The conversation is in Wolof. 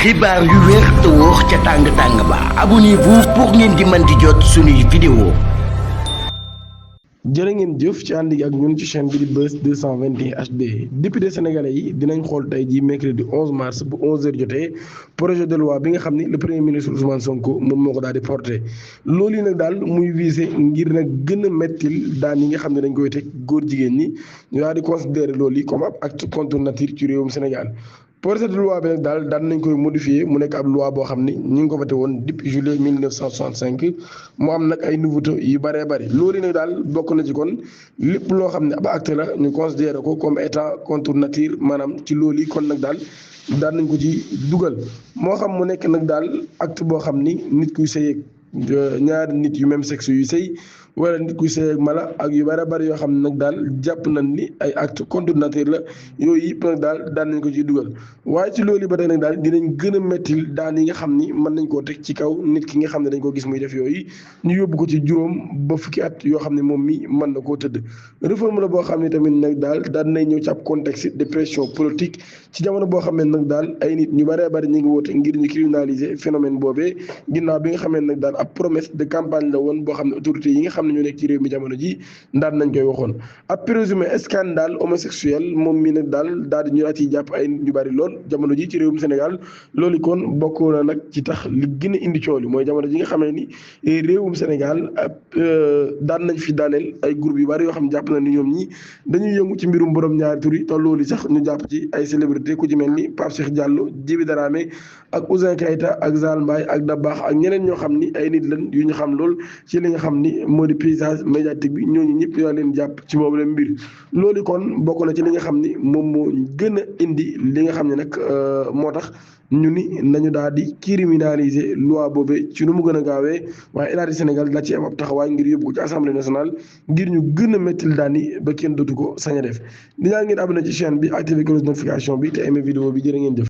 xibaar yu wér te wóor ca tàng-tàng ba abonnez-vous pour ngeen di mën di jot suñuy vidéo. jërë ngeen jëf ci ànd gi ak ñun ci chaîne bi di Buzz 221 HD député sénégalais yi dinañ xool tey jii mercredi 11 mars bu 11h jotee projet de loi bi nga xam ni le premier ministre Ousmane Sonko moom moo ko daal di porté loolu yi nag daal muy visé ngir nag gën a mettil daan yi nga xam ne dañ koy teg góor jigéen ñi ñu daal di considéré loolu yi comme ab acte contre nature ci réewum Sénégal. projet de loi bi nag daal daan nañ koy modifié mu nekk ab loi boo xam ni ñu ngi ko voté woon depuis juillet 1965 mu am nag ay nouveautés yu bëree bëri loolu nag daal bokk na ci kon lépp loo xam ne ab acte la ñu considéré ko comme état contre nature maanaam ci loolu yi kon nag daal daan nañ ko ci dugal moo xam mu nekk nag daal acte boo xam ni nit kuy sëy ñaari nit yu même sexe yu sëy wala nit kuy sëy ak mala ak yu bari bari yoo xam ne nag daal jàpp nañ ni ay acte contre nature la yooyu yëpp nag daal daan nañ ko ciy dugal waaye ci loolu ba tey nag daal dinañ gën a mettil daan yi nga xam ni mën nañ koo teg ci kaw nit ki nga xam ne dañ ko gis muy def yooyu ñu yóbbu ko ci juróom ba fukki at yoo xam ne moom mi mën na koo tëdd réforme la boo xam ne tamit nag daal daan nañ ñëw ci ab contexte de pression politique ci jamono boo xam ne nag daal ay nit ñu bëree bëri ñu ngi woote ngir ñu criminaliser phénomène boobee ginnaaw bi nga xam ne nag daal ab promesse de campagne la woon boo xam ne autorité yi nga xam ne ñoo nekk ci réew mi jamono ji daan nañ koy waxoon ab présumé scandale homosexuel moom mi nag daal di ñu daal ciy jàpp ay nit ñu bëri lool jamono ji ci réewum Sénégal loolu kon bokk na nag ci tax li gën a indi coow li mooy jamono ji nga xam ne ni réewum Sénégal daan nañ fi daaneel ay groupe yu bëri yoo xam ne jàpp na ni ñoom ñi dañuy yëngu ci mbirum borom ñaari tur yi te loolu sax ñu jàpp ci ay célébrité ku ci mel ni Pape Cheikh Diallo Djiby Dramé ak Ouzin Keita ak Zal Mbaye ak Dabakh ak ñeneen ñoo xam ni ay nit lañ yu ñu xam lool ci li nga xam ni moo di paysage médiatique bi ñooñu ñëpp yoo leen jàpp ci boobu leen mbir loolu kon bokk na ci li nga xam ni moom moo gën a indi li nga xam ne nag moo tax ñu ni nañu daal di criminaliser loi boobee ci nu mu gën a gaawee waaye État du Sénégal daa ci am ab taxawaay ngir yóbbu ko ci assemblée nationale ngir ñu gën a méttil daan yi ba kenn dootu ko sañ a def di ñaan ngeen abonné ci chaîne bi activé cloche notification bi te aimé vidéo bi jërë ngeen jëf.